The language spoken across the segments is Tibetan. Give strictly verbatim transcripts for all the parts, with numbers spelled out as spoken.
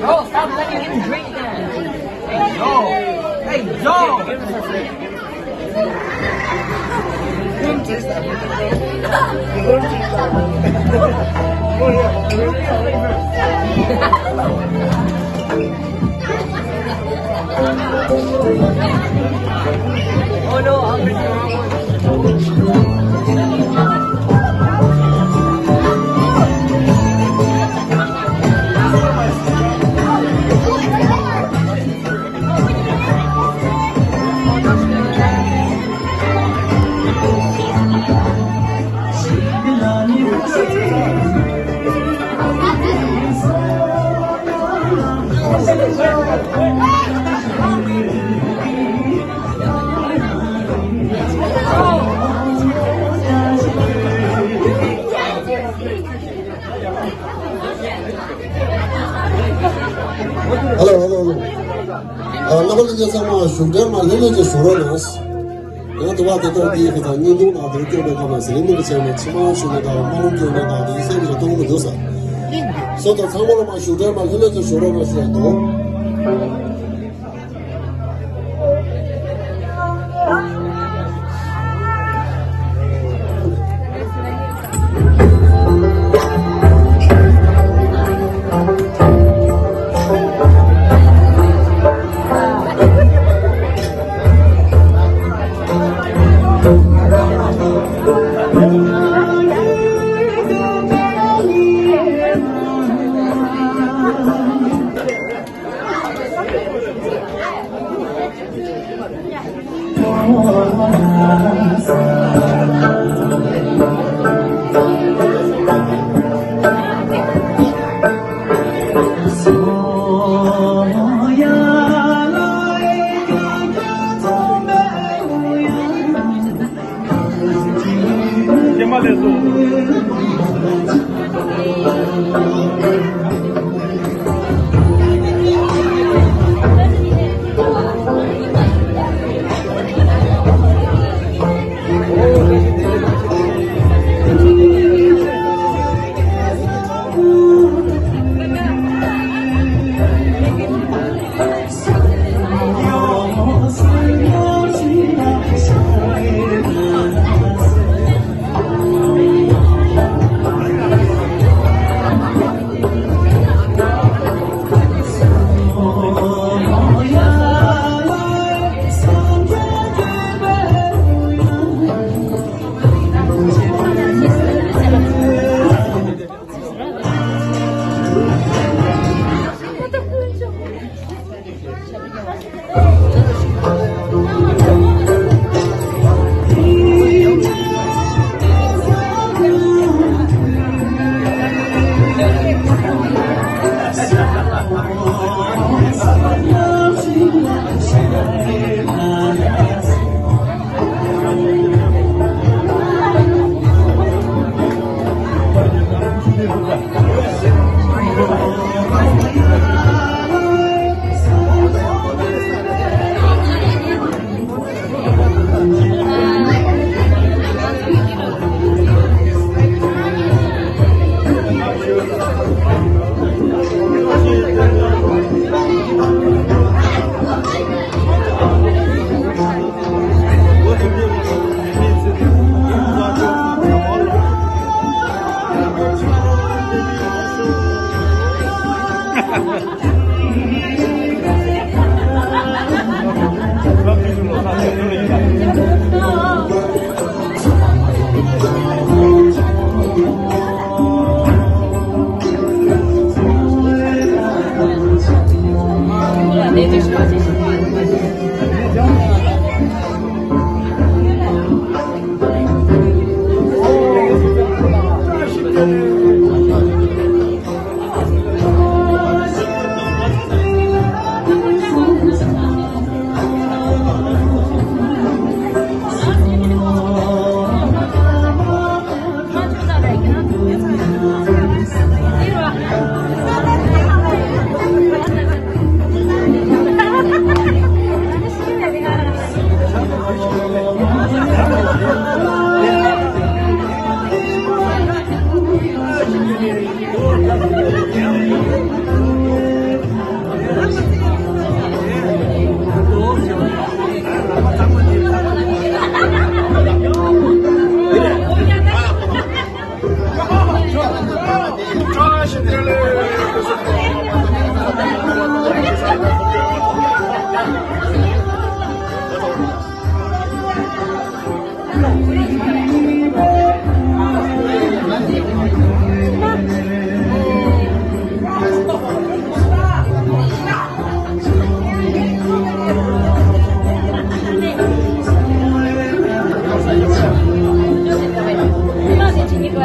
Joe, stop letting him drink then. Hey, Joe. Hey, Joe. ཧ་ལོ། ཧ་ལོ། ཧ་ལོ། ཨ། རྣམ་པ་ལྷན་རྒྱས་ཚང་མ་བཞུགས་གྲལ་མར་ལྷོད་ལྷོད་ཀྱིས་བཞུགས་རོགས་གནང་། ཡང་དུ་བ་དེ་དག་གིས་ཁ་སང་བརྙན་ཐུང་ནང་དུ་བསྐྱོད་པའི་སྐབས་ལ་ཟི་ལིང་མི་གི་ཆེན་མོ་མཆིལ་མ་བཞུར་ནས་དང་རྨ་ལུང་སྐྱོན་ནས་དང་དེ་སེམས་ཀྱི་གཏོང་མི་འདུག་ས། སོ་ད་ཚང་མ་ལ་མར་བཞུགས་གྲལ་མར་ལྷོད་ལྷོད་ཀྱིས་བཞུགས་རོགས་གནང་ཞུ་ཡ་འདུག་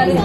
ང་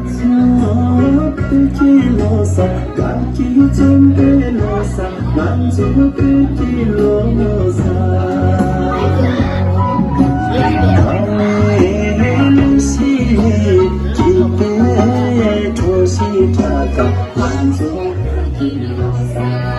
ཚོ་བོད་ཀྱི་ལོ་གསར། སྐབས་ཀྱི་བཅོམ་པའི་ལོ་གསར། ང་ཚོ་བོད་ཀྱི་ལོ་གསར། ཨ་ནེ་ལུ་སི་ཀྱི་དེ་གྲོ་ཞིབ་ཁྲ་དང་། ང་ཚོ་བོད་ཀྱི་ལོ་གསར།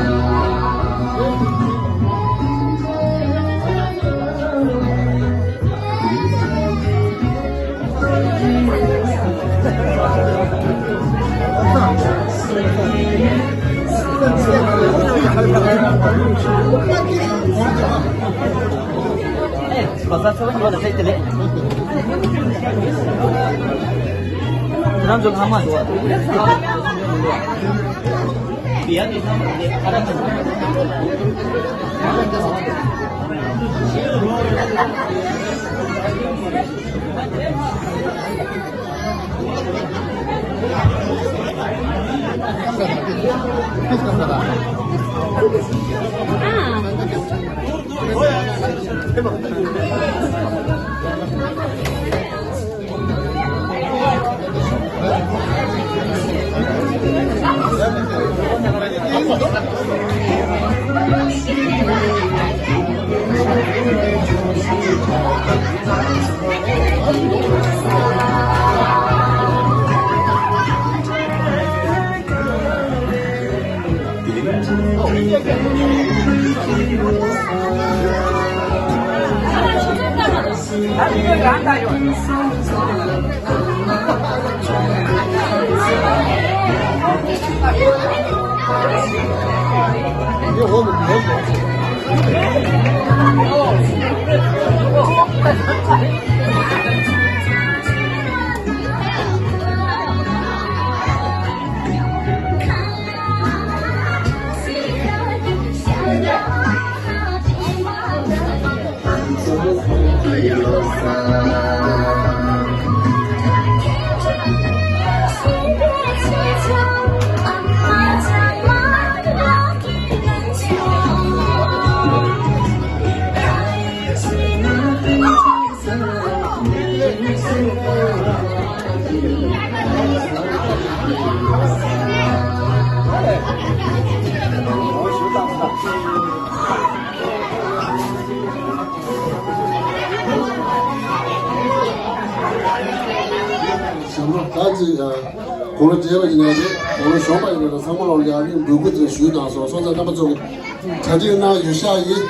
ཞྭ་མོ་ད་ཅི་དགུང་ལོ་བགྲེས་པ་ཡིན་ནའི་རེད། དགུང་ལོ་གཞོན་པ་ཡིན་ནའི་རེད། ཚང་མ་ལ་ཡང་ནི་འབོད་སྐུལ་དེ་ཞུས་གནང་སོང་། སོང་ཙང་རྣམ་པ་ཚོ་གིས་གྲ་སྒྲིག་གནང་ཡོད་ཤག་ཡིན།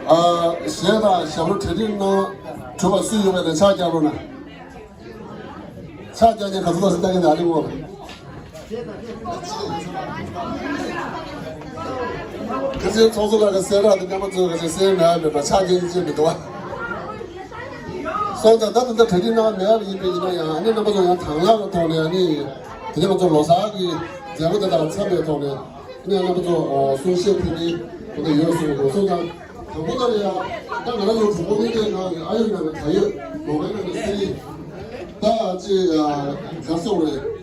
ཨ་གཞས་དང་ཞྭ་མོ་གྲ་སྒྲིག་གནང་གྲུབ་པ་སུ་ཡོད་པ་དེ་ཕྱག་བརྐྱངས་རོགས་གནང་། ཕྱག་རྒྱག་མཁན་ག་ཚོད་ལ་སུ་ལྟ་གིན་ཨ་ལི་ངོ་། ཁ་སང་ཚོགས་གཙོ་ལགས་ཀྱི་གསལ་བསྒྲགས་དེ་རྣམ་པ་ཚོས་ཁ་སང་གསན་མེད་པས་ན་ཕྱག་རྒྱག་མཁན་ཅིག་མི་འདུག་བ། སོང་ཙང་ད་ད་ལྟ་གྲ་སྒྲིག་གནང་མེད་པ་ཡིན་པས་ཡིན་ན་ཡང་ཨ་ནི་རྣམ་པ་ཚོ་ཡང་དང་བླངས་ཀྱི་ཐོག་ནས་ཨ་ནི་དེ་ནས་ང་ཚོ་ལོ་གསར་གྱི་མཛད་སྒོ་དེ་དང་འཚམས་པའི་ཐོག་ནས་ཨ་ནི་རྣམ་པ་ཚོ་གསུང་བཤད་ཕུལ་གྱི་དེ་འདྲ་ཡོད་གསུངས་འདུག་སོང་ཙང་། དང་པོ་ལ་ཡ། ད་ང་རང་ཚོ་གྲོགས་པོ་གཉིས་ཀའི་ནང་གི་ཨ་ཡོ་ནང་གི་ད་ཡོད། ལོ་མའི་ནང་གི་སི་རི། ད་ཅི་ཡ་ག་སོང་རེད།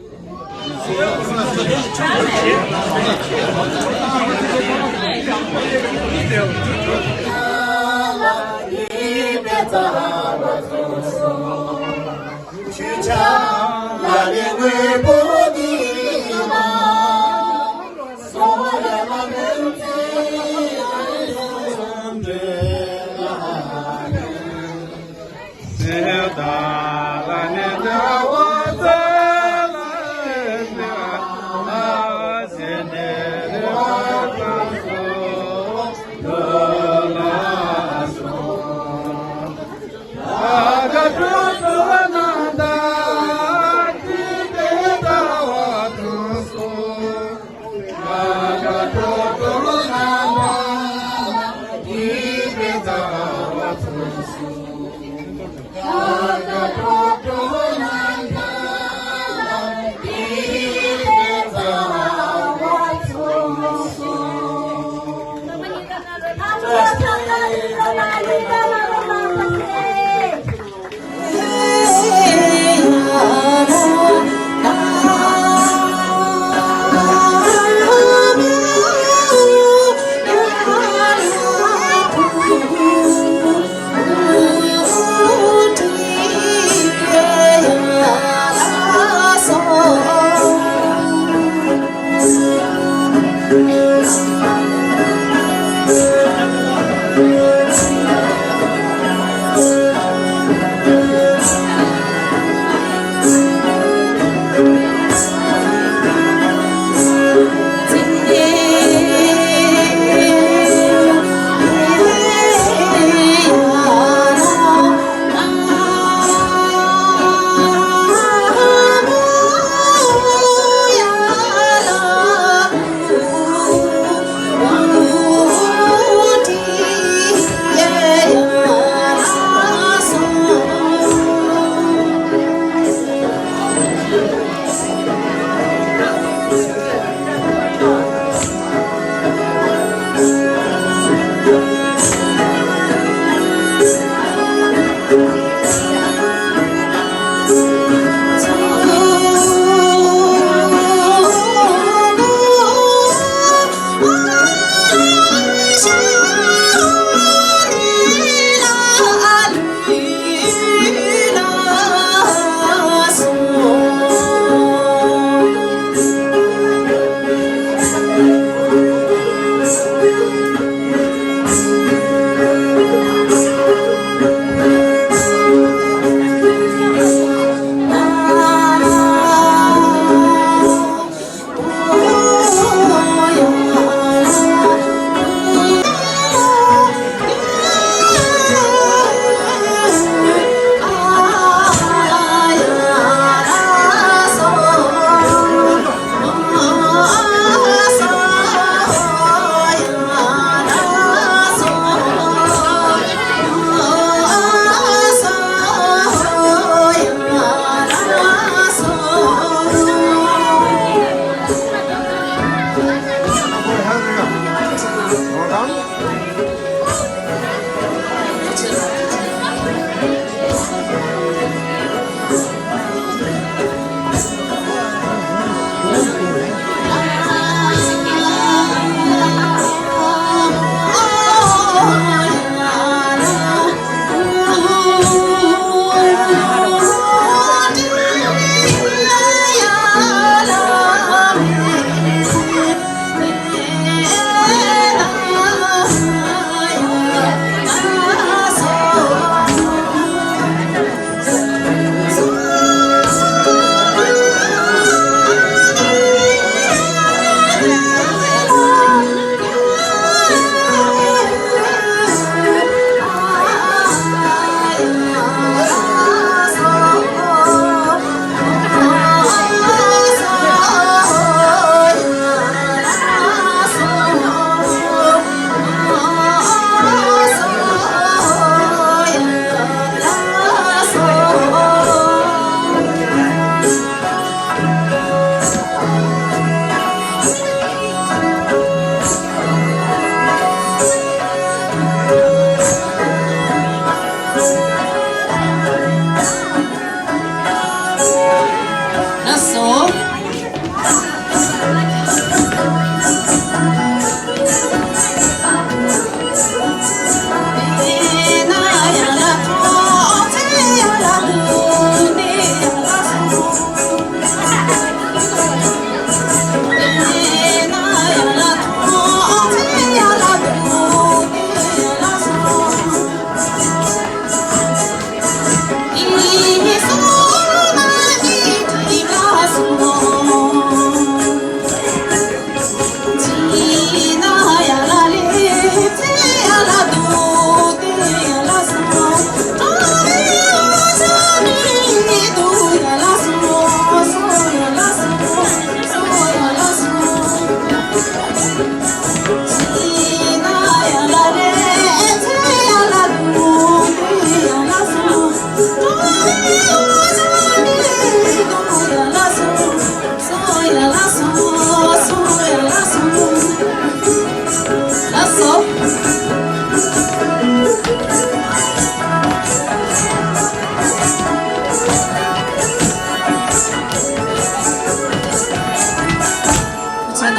ཞལ་ལག་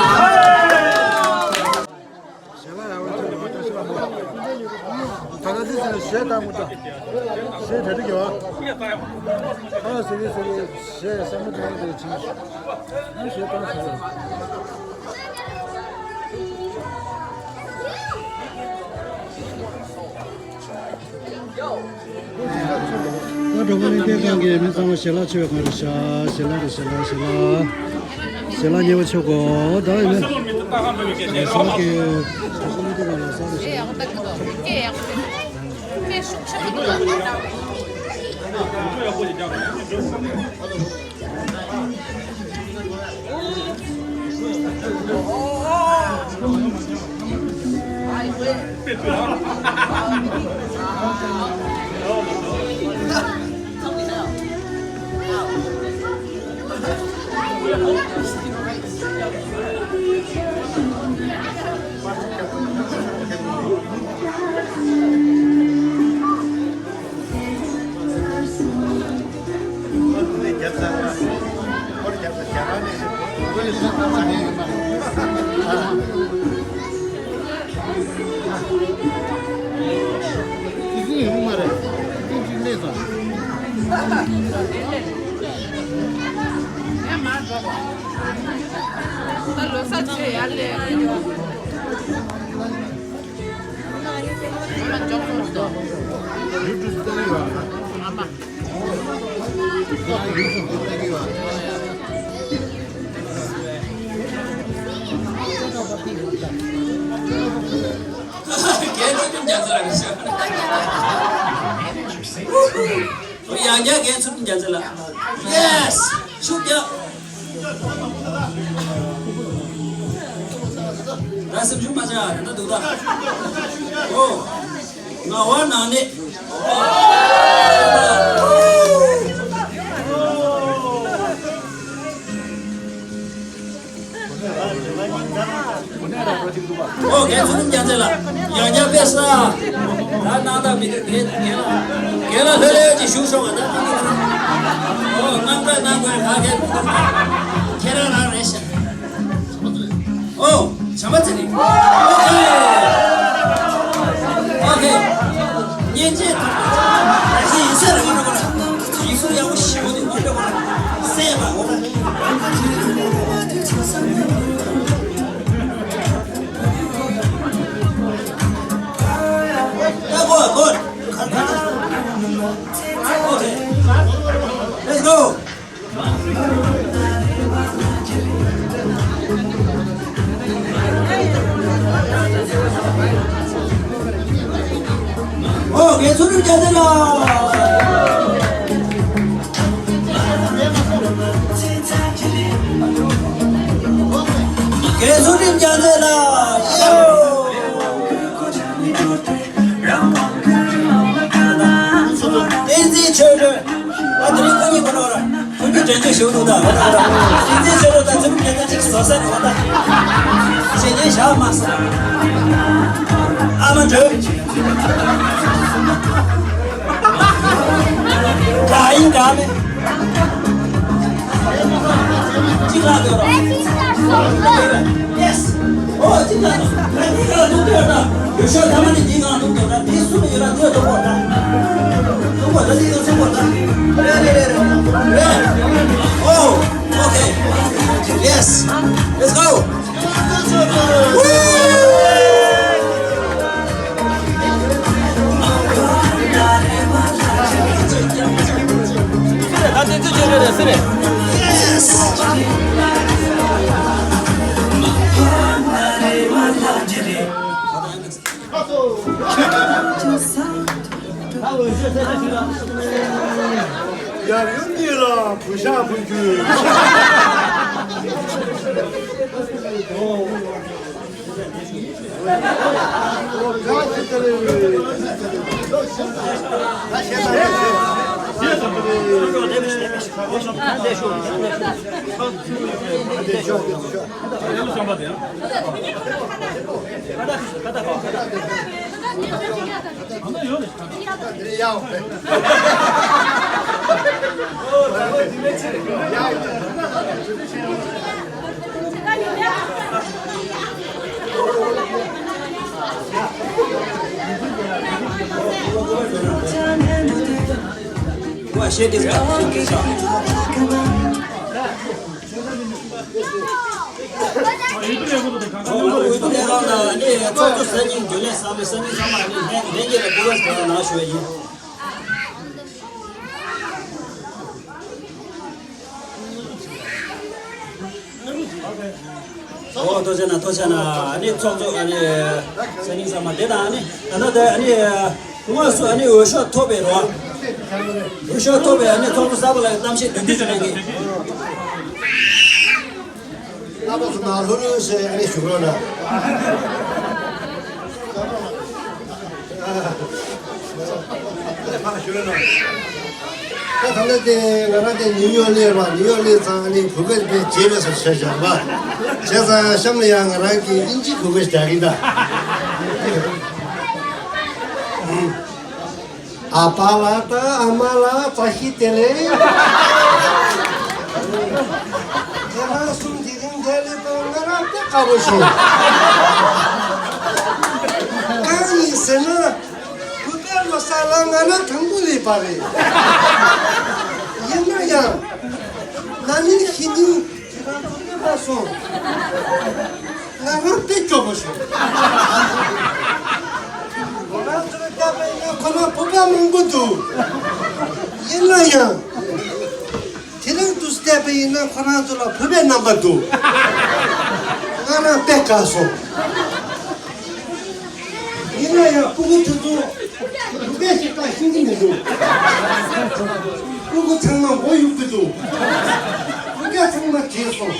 ཡག་པོ་ཐོན་ཡོད་པ་ཞིག་ལ་མོ། ད་ལྟ་འདི་ཚོ་ཞལ་བཏང་མོ་ད། ཞལ་གྲ་སྒྲིག་ཡོད། ཨ་ཟེར་གི་ཟེར་གི་ཞལ་བསམ་བློ་གཏོང་གི་འདུག་ཅིང་། ཨ་ཞལ་བཏང་ཟེར་གི། ད་འགྲོ་བ་མི་སྐྱེ་གང་གི་མི་ཚང་མ་ཞལ་ལག་མཆོད་པའི་གང་རེད་ཤག་ཞལ་ལག་རེད། ཞལ་ལག་ཞལ་ལག་ཞལ་ལག་ཞལ་ལག་མཉེས་པོ་མཆོད་དགོས། ད་ཡིན་ན་ཞལ་ལག་གི་འགྲོ་བ་མི་སྐྱེ་གང་ལ་ས་རེད་ཤག་ད་ལོ་གསར་ཆེ་ཡར་སླེབས། ཨ་མ་འཇོག་སོང་ཟེར། ཨ་མ། རྒན་ཚོ་ཀུན་རྒྱ་ཚོ་རང་ཤག་ཡང་བསྐྱར་རྒན་ཚུལ་ཁྲིམས་རྒྱལ་མཚན་ལགས། Yes. ཤུགས་རྒྱག་ད་སེམས་ཤུགས་མ་ཆག་ད་ལྟ་འདུག་ད། ཨོ། ངག་དབང་ནང་ནས། ཨོ། རྒན་ཚུལ་ཁྲིམས་རྒྱལ་མཚན་ལགས། ཡང་བསྐྱར་དཔེ་ས། ད་གནང་སྟངས་མི་འདུག་རྒན་རྒན་ལགས། རྒན་ལགས་ལྷོད་ལྷོད་ཅིག་བཞུགས་ཤོག་ད་གནང་སྟངས་མི་འདུག་ཨོ། གནང་སྟངས་གནང་དགོས་ག་གེ་མི་འདུག་ཁྱེད་རང་རང་རེད་ཤག་ཨོ། བྱམས་པ་ཚེ་རིང་། ཨོ་ཁེ། ཨོ་ཁེ། མཉེན་ཆས་དང་། ད་ཅི་ཡིན་ས་རེད་མ་གཏོགས་ཡིག་གཟུགས་ཡག་པོ་ཞེ་པོ་འདུག་མ་འདྲ་བ་སེམས་པ་འོ། Let's go. ཨོ། རྒན་ཚུལ་ཁྲིམས་རྒྱལ་མཚན་ལགས། རྒན་ཚུལ་ཁྲིམས་རྒྱལ་མཚན་ལགས། ཡོ། བསྟན་འཛིན་ཆོས་སྒྲོན། ཨ། དེ་རིང་ཁོ་གཉིས་ཁོ་ན་ར། ཁོ་གཉིས་དྲན་རྒྱུ་ཞུ་འདུག་ད། བསྟན་འཛིན་ཆོས་སྒྲོན་དང་ཚུལ་ཁྲིམས་རྒྱལ་མཚན་གཅིག་བཟོ་ས་རེད་པ་ད། བྱེད་ཉན་བཞག་མ་སོང་། ཨ་མ་འགྲོ། ག་ཡིན་ག་མེད། གཅིག་ལ་འདོད་རོགས། Yes. ཨོ་གཅིག་ལ་འདོད། ད་འདི་ག་ལ་འདུག་འདོད་ད། ཡོ་ཤོ་ད་མ་ནི་འདི་ག་ལ་འདུག་འདོད་ད། འདི་སུ་ལ་ཡོད་ད་འདོད་ད་འདོད་པོ་ད། འདོད་པོ་ད་འདི་ཡོད་འདོད་པོ་ད། རེད་རེད་རེད་རེད། ཨོ། Okay. Yes. Let's go. ཡར་ཡོང་གཉིས་ལ་བུ་ཤ་བུ་རྒྱུ། འོས་བསྡུ་ལས་ཁང་ལ་ནི་ཚོགས་གཙོ་གསར་རྙིང་རྒྱུན་ལས་གསར་པའི་གསར་རྙིང་ཚང་མ་ནི་ལྷན་ལྷན་རྒྱས་ལ་སྐུ་དགའ་ཞུ་བ་གནང་ཞུ་བ་ཡིན། ཨོ་ཐུགས་རྗེ་གནང་། ཐུགས་རྗེ་གནང་། ཨ་ནི་ཚོགས་གཙོ་ཨ་ནི་གསར་རྙིང་ཚང་མ་དེ་དང་ཨ་ནི་ད་ལྟ་དེ་ཨ་ནི་དངོས་སུ་ཨ་ནི་འོས་ཤོག་ཐོབ་པའི་རོ། འོས་ཤོག་ཐོབ་པའི་ཨ་ནི་ཚོགས་གཙོ་གསར་པ་ལ་གཏམ་བཤད་བདུན་ཅུ་ཞུ་གནང་གི། རྣམ་པ་ཚོ་ནང་ལྷོད་ལྷོད་བྱས་ཨ་ནི་བཞུགས་རོགས་གནང་། ད་ད་ལྟ་དེ་ང་རང་དེ་ནིའུ་ཡོག་སླེབས་ར། ནིའུ་ཡོག་སླེབས་ཙང་ཨ་ནི་བོད་སྐད་དཔེ་བརྗེད་པའི་བཟོ་བྱས་བཞག་པ། བྱས་ཙང་གཤམ་ལ་ཡང་ང་རང་གིས་དབྱིན་ཇིའི་བོད་སྐད་རྒྱག་གི་ད། ཨ་པ་ལགས་དང་ཨ་མ་ལགས་བཀྲ་ཤིས་བདེ་ལེགས། ཁྱེད་རང་གསུམ་དེ་རིང་འདིར་སླེབས་པ་ང་རང་དཔེ་དགའ་པོ་བྱུང་། གང་ཡིན་ཟེར་ན། བོད་པའི་ལོ་གསར་ལ་ང་རང་དང་པོ་སླེབས་པ་རེད། ཡིན་ན་ཡང་། ན་ནིང་གཞེས་ནིང་ཁྱེད་རང་ཚོ་སླེབས་པ་སོང་། ང་རང་དཔེ་སྐྱོ་པོ་བྱུང་། ང་རང་ཚོར་བལྟས་པ་ཡིན་ན་ཁོ་རང་བོད་པ་མང་པོ་འདུག། ཡིན་ན་ཡང་། དེ་རིང་དུས་བལྟས་པ་ཡིན་ན་ཁོ་རང་ཚོ་ལ་བོད་པའི་རྣམ་པ་འདུག། ང་རང་དཔེ་དགའ་སོང་། ཡིན་ན་ཡང་སྤུ་གུ་དེ་ཚོ་བོད་སྐད་ཞིག་ཀྱང་ཤེས་ཀྱི་མི་འདུག། སྤུ་གུ་ཚང་མ་མགོ་གཡུག་གི་འདུག། བོད་སྐད་ཚང་མ་བརྗེད་སོང་།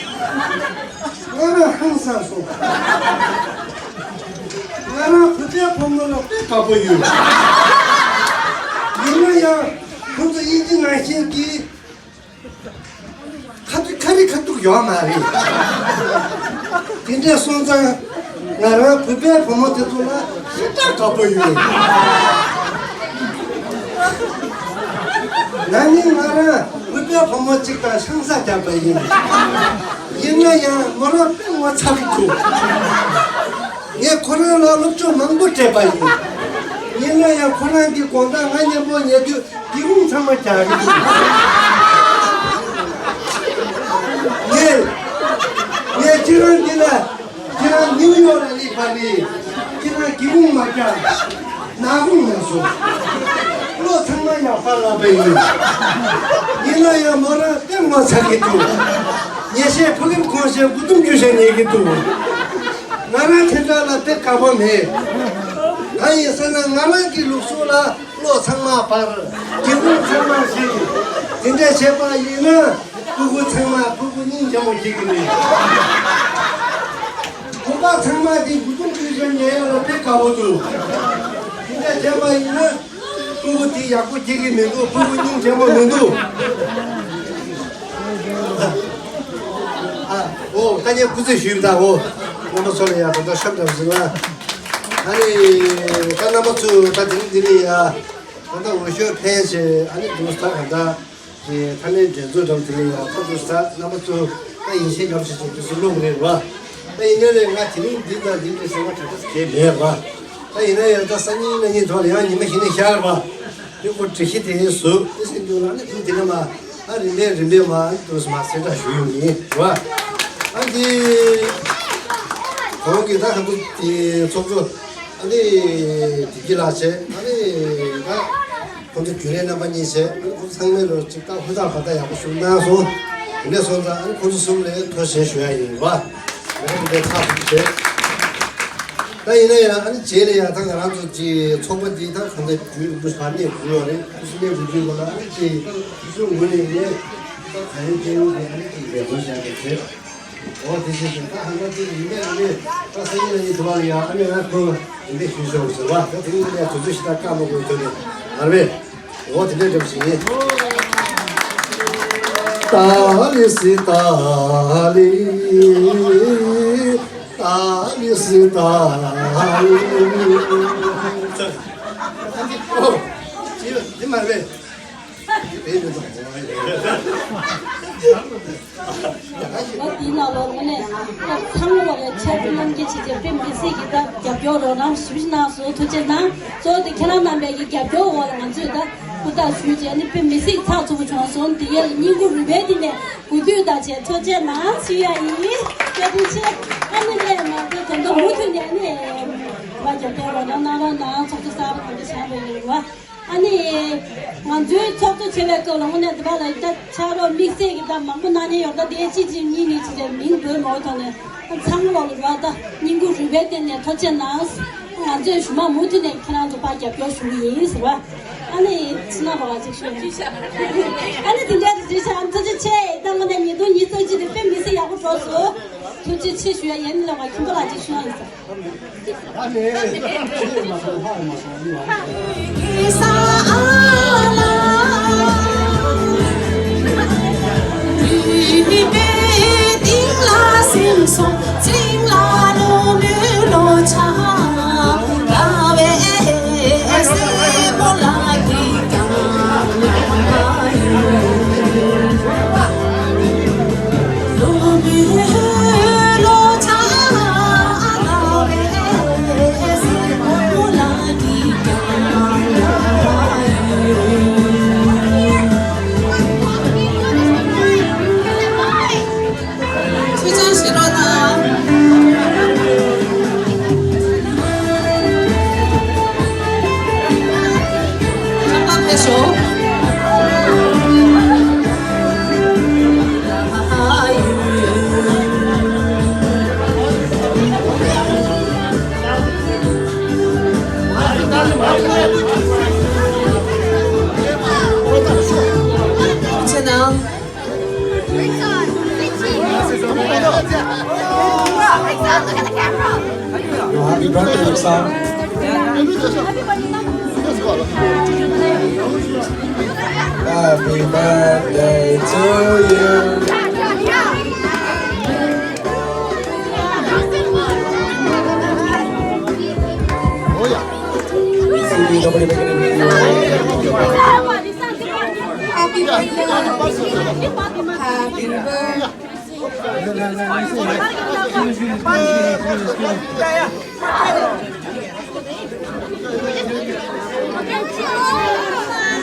ང་རང་ཧང་སངས་སོང་། ང་རང་བོད་པའི་བུ་མོ་ལ་དཔེ་དགའ་པོ་ཡོད། ཡིན་ན་ཡང་ཁོང་ཚོ་དབྱིན་ཇི་ནང་བཞིན་གྱི། ཁ་ཐུག་ཁ་རི་ཁ་ཐུག་ཡོད་མ་རེད། དེ་འདྲ་སོང་ཙང་ང་རང་བོད་པའི་བུ་མོ་དེ་ཚོ་ལ་ཞེ་དྲག་དགའ་པོ་ཡོད། ན་ནིང་ང་རང་བོད་པའི་བུ་མོ་གཅིག་དང་ཆང་ས་བརྒྱབ་པ་ཡིན། ཡིན་ན་ཡང་མོ་རང་དཔེ་ངོ་ཚ་གི་འདུག། ངས་ཁོ་རང་ལ་སློབ་སྦྱོང་མང་པོ་སྤྲད་པ་ཡིན། ཡིན་ན་ཡང་ཁོ་རང་གི་དགོང་དག་ང་མཉམ་པོ་ཉལ་དུས། སྒེའུ་ཁུང་ཚང་མ་རྒྱག་གི་འདུག། ངས་ངས་ཁྱེད་རང་འདི་ལ། ཁྱེད་རང་ནིའུ་ཡོག་ལ་སླེབས་པ་རེད། ཁྱེད་རང་སྒེའུ་ཁུང་མ་རྒྱག། ནག་ཁུང་ནང་སོང་། བློ་ཚང་མ་ཡག་པ་ལབ་པ་ཡིན། ཡིན་ན་ཡང་མོ་རང་དཔེ་ངོ་ཚ་གི་འདུག། ཉལ་ཤེས་ཕ་གིར་གོན་ཤེས་མགོ་ཐུམ་རྒྱུ་ཤེས་ཉལ་གི་འདུག། ང་རང་དེ་འདྲ་ལ་དཔེ་དགའ་པོ་མེད། གང་ཡིན་ཟེར་ན་ང་རང་གི་ལུགས་སྲོལ་ལ། བློ་ཚང་མ་འཕར། སྒེའུ་ཁུང་ཚང་མ་བཤིག། དེ་འདྲ་བྱས་པ་ཡིན་ན་སྤུ་གུ་ཚང་མ་སྤུ་གུ་སྙིང་རྗེ་མོ་སྐྱེ་གི་རེད། བུ་པ་ཚང་མ་དེ་མགོ་ཐུམ་རྒྱུ་ཤེས་ཉལ་ཡག་ལ་དཔེ་དགའ་པོ་འདུག། དེ་འདྲ་བྱས་པ་ཡིན་ན་སྤུ་གུ་དེ་ཡག་པོ་སྐྱེ་གི་མི་འདུག། སྤུ་གུ་སྙིང་རྗེ་མོ་མི་འདུག། ཨ་འོ་ད་ངས་སྐུ་རྩེད་ཞུས་པ་དང་འོ། རྣམ་པ་ཚོ་ལ་ཡ་ད་ལྟ་ཤམ་འདྲ་ཟིན་ལ། ཨ་ནི་ད་རྣམ་པ་ཚོ་ད་དེ་རིང་འདི་ནས་ཡ། ད་ལྟ་འོས་ཤོག་འཕེན་བྱས་ཨ་ནི་འདུག་ས་ག་ད་ཀྱི་མཐའ་མའི་འགྲན་རྩོད་འགྲམ་དེ་ལ་ཡང་ཐོབ་འདུག་ས། རྣམ་པ་ཚོ་ད་ཡིད་ཆེས་རྒྱབ་བྱས་བྱས་དུས་སུ་བླུག་རེད་བ། ད་ཡིན་ནའི་ལས་ང་དེ་རིང་འདི་དང་འདི་འདྲ་ཟེར་བ་ག་འདྲ་གས་མེད་བ། ད་ཡིན་ན་ཡང་ད་སང་ཉིན་གནངས་ཉིན་ཐོག་ལ་ཡང་ཉི་མ་བཞི་ནས་ཤར་བ། དེ་ཁོ་སྒྲིག་གཞི་དེ་བཟོ་དེ་ཟེར་འདུག་ལ་ནི་དེ་དེ་ནས་མ་ཨ་རིམ་པས་རིམ་པས་མ་ཨ་ནི་འདུག་སེ་མ་གསལ་བསྒྲགས་ཞུ་ཡོང་གི་ཡིན་བ། ཨ་འདི་གོང་གི་ད་ག་འདུག་དེ་ཚོགས་གཙོ། ཨ་ནི་བདེ་སྐྱིད་ལགས་བྱས། ཨ་ནི་ད་ཁོང་ཚོ་རྒྱུན་ལས་རྣམ་པ་གཉིས་བྱས། ཨ་ནི་ཁོང་ཚོ་ཚང་མས་ལོ་གཅིག་ད་ཧུར་ཐག་བར་ཐག་ཡག་པོ་ཞིག་གནང་སོང་། དེ་འདྲ་སོང་ཙང་ཨ་ནི་ཁོང་ཚོ་གསུམ་ལ་ཐུགས་རྗེ་ཆེ་ཞུ་ཡ་ཡིན་པ། ང་རང་འདི་ཚགས་ཚུད་བྱས། ད་ཡིན་ན་ཡང་ཨ་ནི་རྗེས་ལ་ཡང་ད་ང་རང་ཚོ་གི་ཚོགས་པ་འདི་ད་གང་ལྟར་རྒྱུན་རིང་པོ་ཞིག་གནས་དགོས་ཡོད་རེད། ཁོང་ཚོ་གནས་དགོས་དུས་སྒང་ལ་ཨ་ནི་ཅིག་ཁོང་ཚོའི་ངོས་ནས་ངས་ད་ག་ཡོད་ཅན་ཡོད་དེ་ཨ་ནི་ཅིག་འབད་བརྩོན་བྱ་དགོས་བྱས། འོ་དེ་བཞིན་དུ་ད་ཧང་སང་ཅིག་ཡིན་པས་ཡིན་པས་ད་སང་ཉིན་གནངས་ཉིན་དུ་བ་ལ་ཡང་ཨ་ནི་ང་ཁོ་ཡིན་པས་ཞུས་ཆོག་ཟེར་བ། ད་དེ་རིང་འདི་ནས་དུས་ཚོད་ཞིག་ད་བཀག་མ་དགོས་དོན་དུ་ཨ་རེད། འོ་དེ་འདྲའི་འདྲ་པོ་ཞིག་ཡིན། ཏཱ་ལི་སི་ཏཱ་ལི། ཏཱ་ལི་སི་ཏཱ་ལི། ཨོ། འདི་མ་རེད། འདི་རེད་དང་། ལོ་འདིའི་ནང་ལོགས་ནས་ཚང་མ་ལ་ཆེད་དུ་རྣམ་འགྱེད་བྱས་ཏེ་དཔེ་མི་སྲིད་ཀྱི་ད་རྒྱབ་སྐྱོར་རོགས་རམ་ཞེ་པོ་ཅིག་གནང་སོང་། ཐུགས་རྗེ་གནང་། གཙོ་བོ་དེ་ཁྱེད་རང་རྣམ་པའི་གི་རྒྱབ་སྐྱོར་འོག་ལ་ང་ཚོས་ད་ཧུར་ཐག་ཞུས་བྱས་ནས་དཔེ་མི་སྲིད་ཚགས་ཚུད་པོ་བྱུང་སོང་། དེ་ཡས་ལ་བསྙེན་བཀུར་རུས་པའི་གཏིང་ནས་གུས་འདུད་དང་བཅས་ཐུགས་རྗེ་གནང་ཞུ་ཡ་ཡིན། བཀའ་དྲིན་ཆེ། ཨ་ནི་ལས་མ་འདས་ད་དུང་མུ་མཐུད་ནས་ནི་མ་རྒྱབ་སྐྱོར་རོགས་རམ་གནང་རོགས་གནང་། ཚོགས་གཙོ་གསར་པ་གང་འདྲ་བཞེངས་པ་ཡིན་རེད་བ། ཨ་ནི། ང་ཚོའི་ཚོགས་གཙོ་བྱེད་པའི་སྐབས་ལ་དངོས་གནས་དེ་བ་ལ་ད་ཕྱག་རོགས་དམིགས་བསལ་གྱི་ད་མང་པོ་གནང་མཁན་ཡོད། ད་དེ་གཅིག་གཅིག་གཉིས་གཉིས་བྱས་ཏེ་མིང་འབོད་མ་འོས་ཐོག་ནས་ཚང་མ་ལོག་ལ་ར་ད་བསྙེན་བཀུར་རུས་པའི་གཏིང་ནས་ཐུགས་རྗེ་གནང་། ང་ཚོས་གཞུག་མ་མུ་མཐུད་ནས་ཁྱེད་རང་ཚོ་ཕར་རྒྱབ་སྐྱོར་ཞུ་གི་ཡིན་ཟེར་བ། ཨ་ནི་ཕྱི་ནང་བ་གཅིག་ཞུ། ཨ་ནི་དེ་འདྲ་དེ་འདྲ་བྱ། ཐུགས་རྗེ་ཆེ། ད་དངོས་གནས་ཉིས་སྟོང་ཉི་ཤུ་རྩ་གཅིག་དེ་དཔེ་མི་སྲིད་ཡག་པོ་འགྲོ་སོང་། ཐུགས་རྗེ་ཆེ་ཞུ་ཡ་ཡིན། ལ་བ་ཁྱིམ་པ་ལ་གཅིག་ཞུ་ཡ་ཡིན་ཟེར། Happy birthday, Rick Song. Happy birthday to you. Happy birthday. Happy birthday.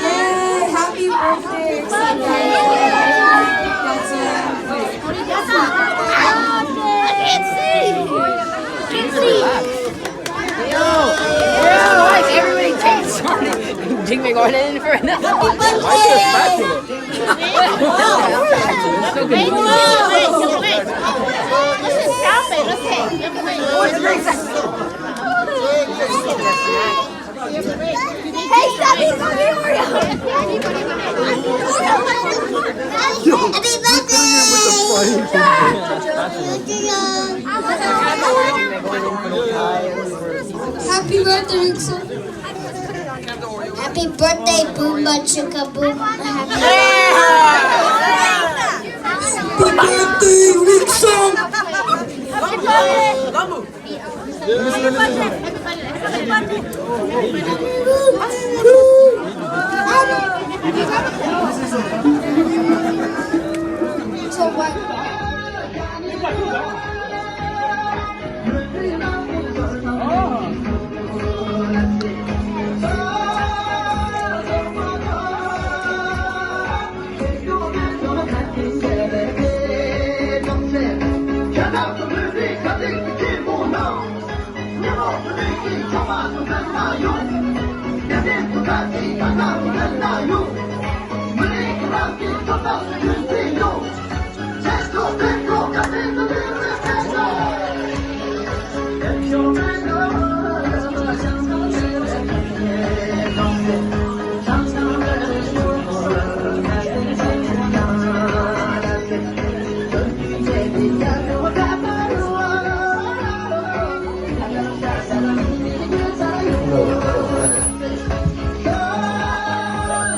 Yay, happy birthday, Xander. That's it. Wait. Can't see. Can't see. Yo! Yo! Like everybody takes one. Jing Ming Gordon for another. Happy birthday! Wait, wait, wait, wait. Let's just stop it. Let's take it. Hey, stop it, stop it, hurry up. Happy birthday! Happy birthday, Rick Song. Happy birthday, Boomba Chicka Boom. Happy birthday, Rick Song.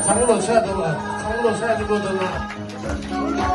ཚང་མ་ལོ་ཤ་དང་ལ། ཚང་མ་ལོ་ཤ་དེ་གོ་དང་ལ།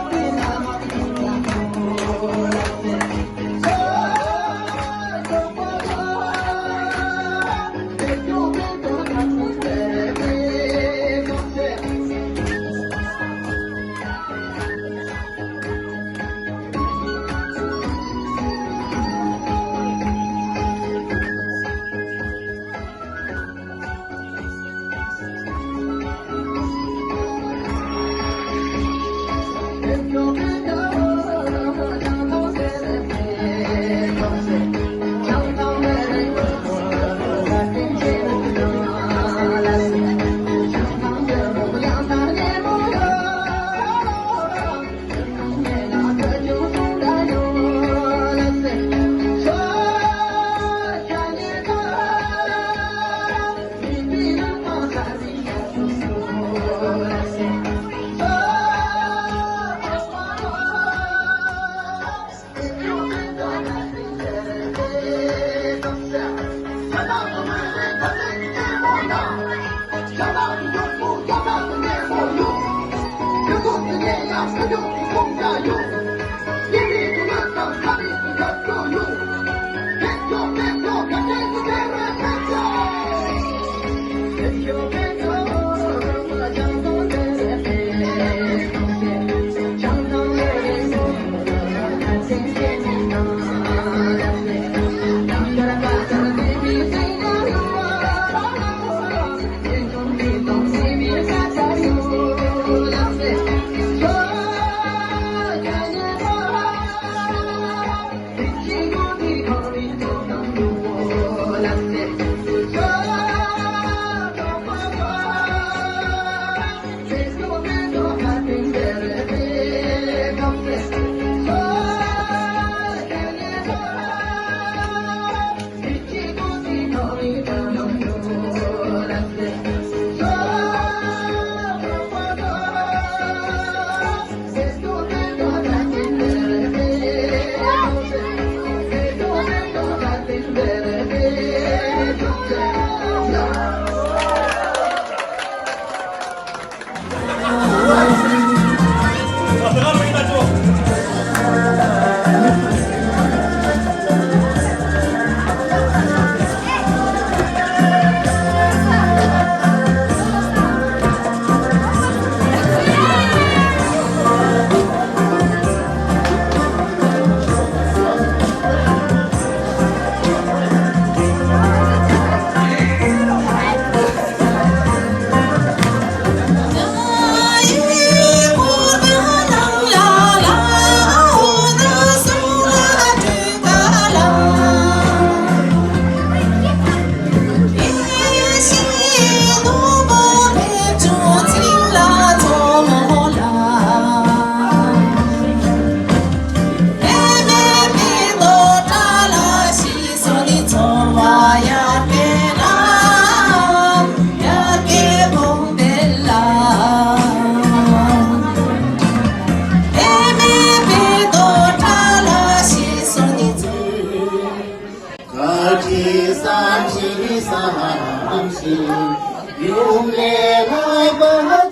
ལྷག་པ་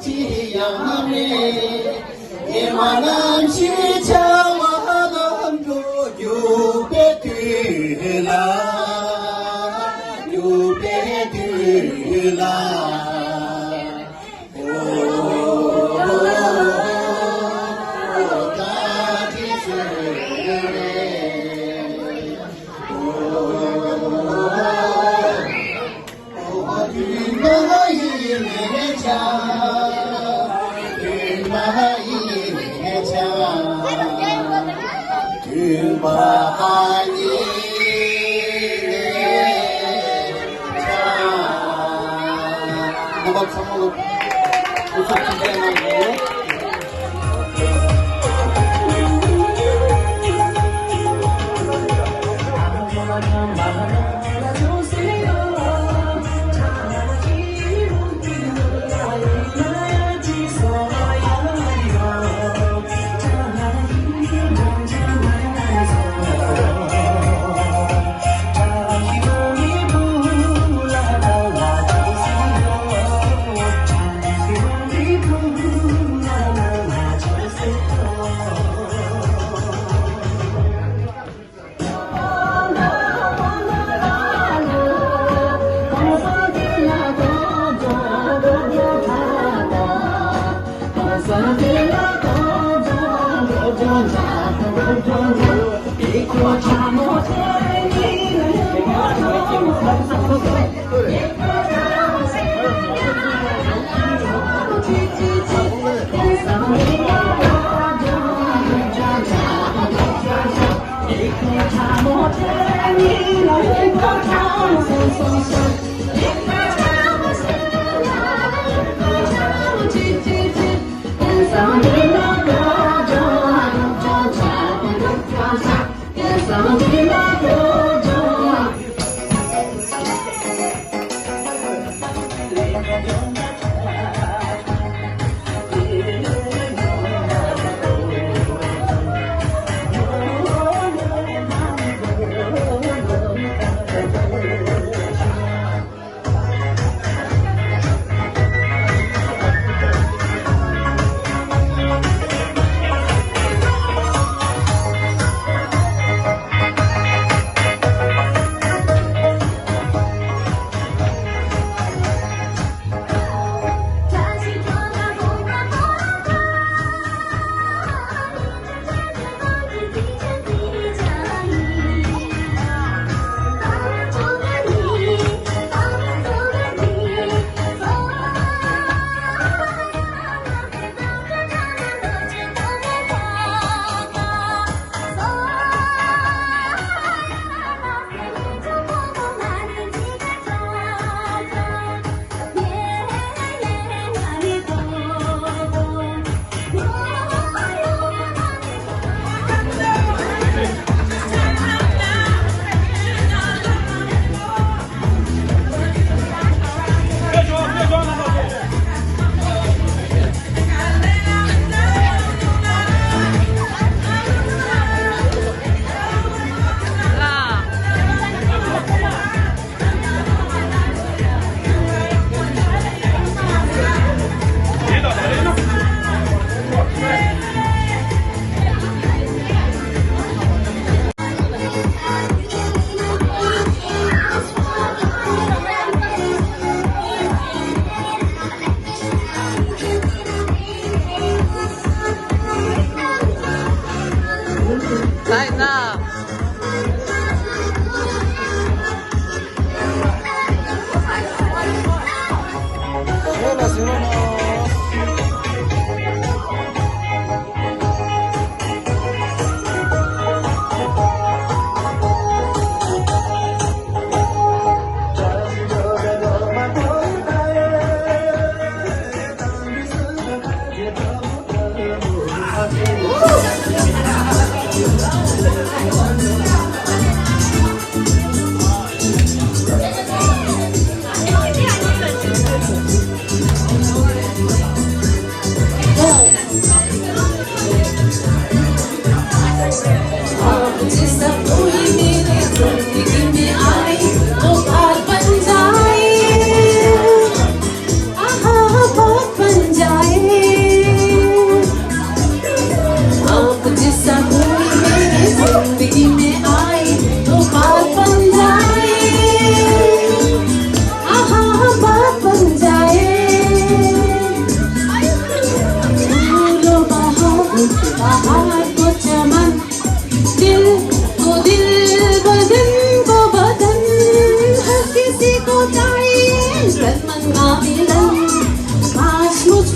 ཅི་ཡང་མེད། ཉི་མ་ནམ་ཞིག་འཆར་བ་ལམ་འགྲོ་རྒྱུག་པའི་དུས་ལ། རྒྱུག་པའི་དུས་ལ། རྣམ་པ་ཚང་མ་ལ་སྐུ་གཟུགས་ཐུགས་རྗེ་གནང་།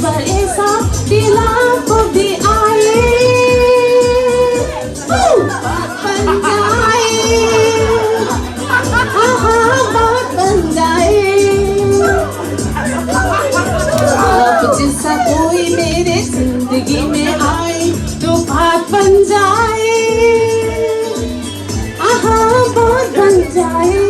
पर ऐसा दिल आपको भी आए। बात बन जाए। हाँ, हाँ, बात बन जाए। आप जैसा कोई मेरे जिंदगी में आए तो बात बन जाए। हाँ, हाँ, बात बन जाए।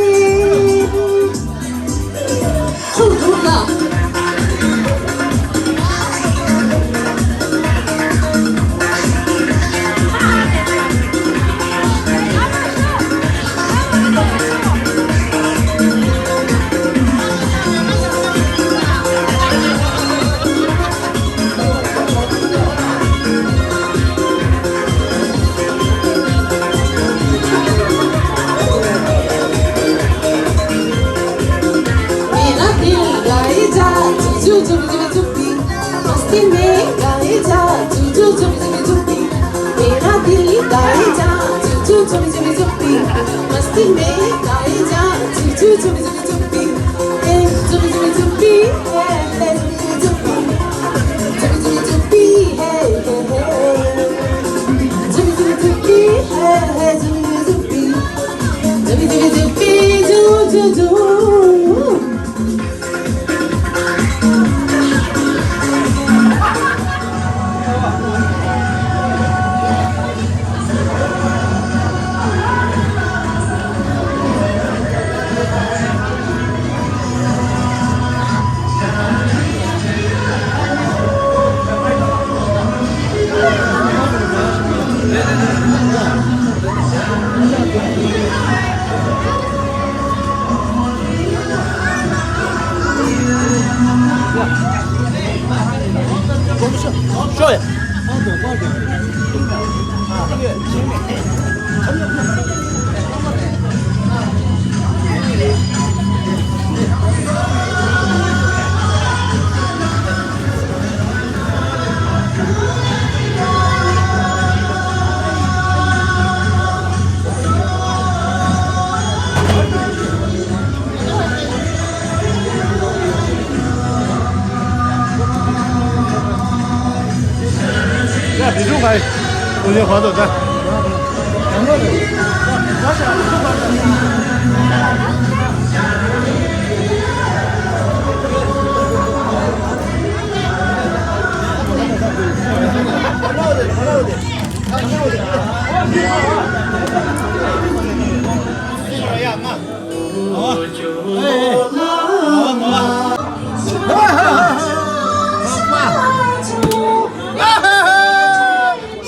मेरा दिल गाए जा, जुजु जुबी जुबी जुबी। मस्ती में गाए जा, जुजु जुबी जुबी जुबी। मेरा दिल गाए जा, जुजु जुबी जुबी जुबी। मस्ती में गाए जा, जुजु जुबी जुबी जुबी। ए, जुबी जुबी जुबी, ए, ए, जुबी जुबी जुबी। जुबी जुबी जुबी, हे, हे, हे। जुबी जुबी जुबी, हे, हे, जुबी जुबी जुबी। जुबी जुबी जुबी, जु, जु, जु।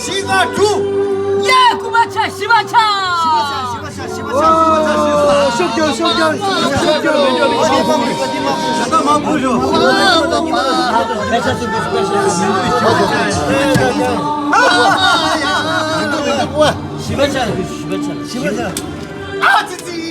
ཞི་བ་དྲུག་ཡ། སྐུ་པར་ཆག་ཞི་བ་ཆག་ཞི་བ་ཆག་ཞི་བ་ཆག་ཞི་བ་ཆག་ཞི་བ་ཆག་ཤུགས་རྒྱབ་ཤུགས་རྒྱབ་ཤུགས་རྒྱབ་མི་འགྲོ་བའི་ཞི་བ་ཆག་ཞི་བ་ཆག་ཞི་བ་ཆག་ཞི་བ་ཆག་ཞི་བ་ཆག་ཨ་ཙི་ཙི།